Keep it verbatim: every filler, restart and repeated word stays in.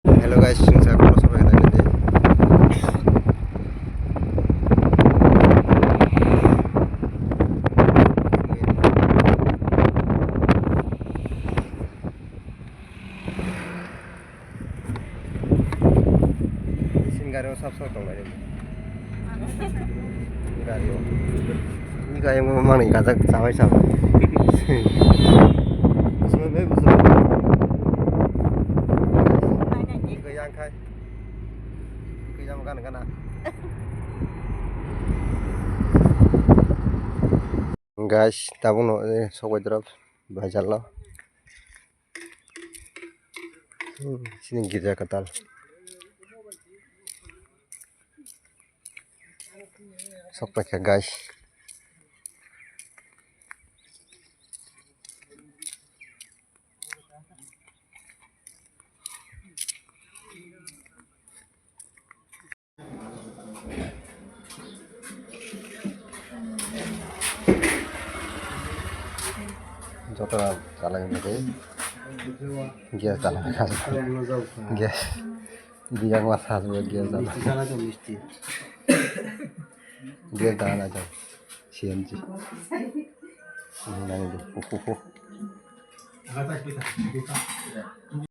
Hello guys, chwng sa khoroksa bai naina di. Isin gari o sab sab tong lai. Gari o. Ni gari mo mani gajak chabai chabai. Buswai bai buswai. Ni gari yang khai. Kaya mo gana gana. Guys, tabuk no, eh, sok bai drop bazar lo. Hmm, sini girja kwtal. Sok paikha guys. Joto chalai mani gas chalai gas. Biyang ma sajwe gas chalai. Gas dana jai C N G. Nani di.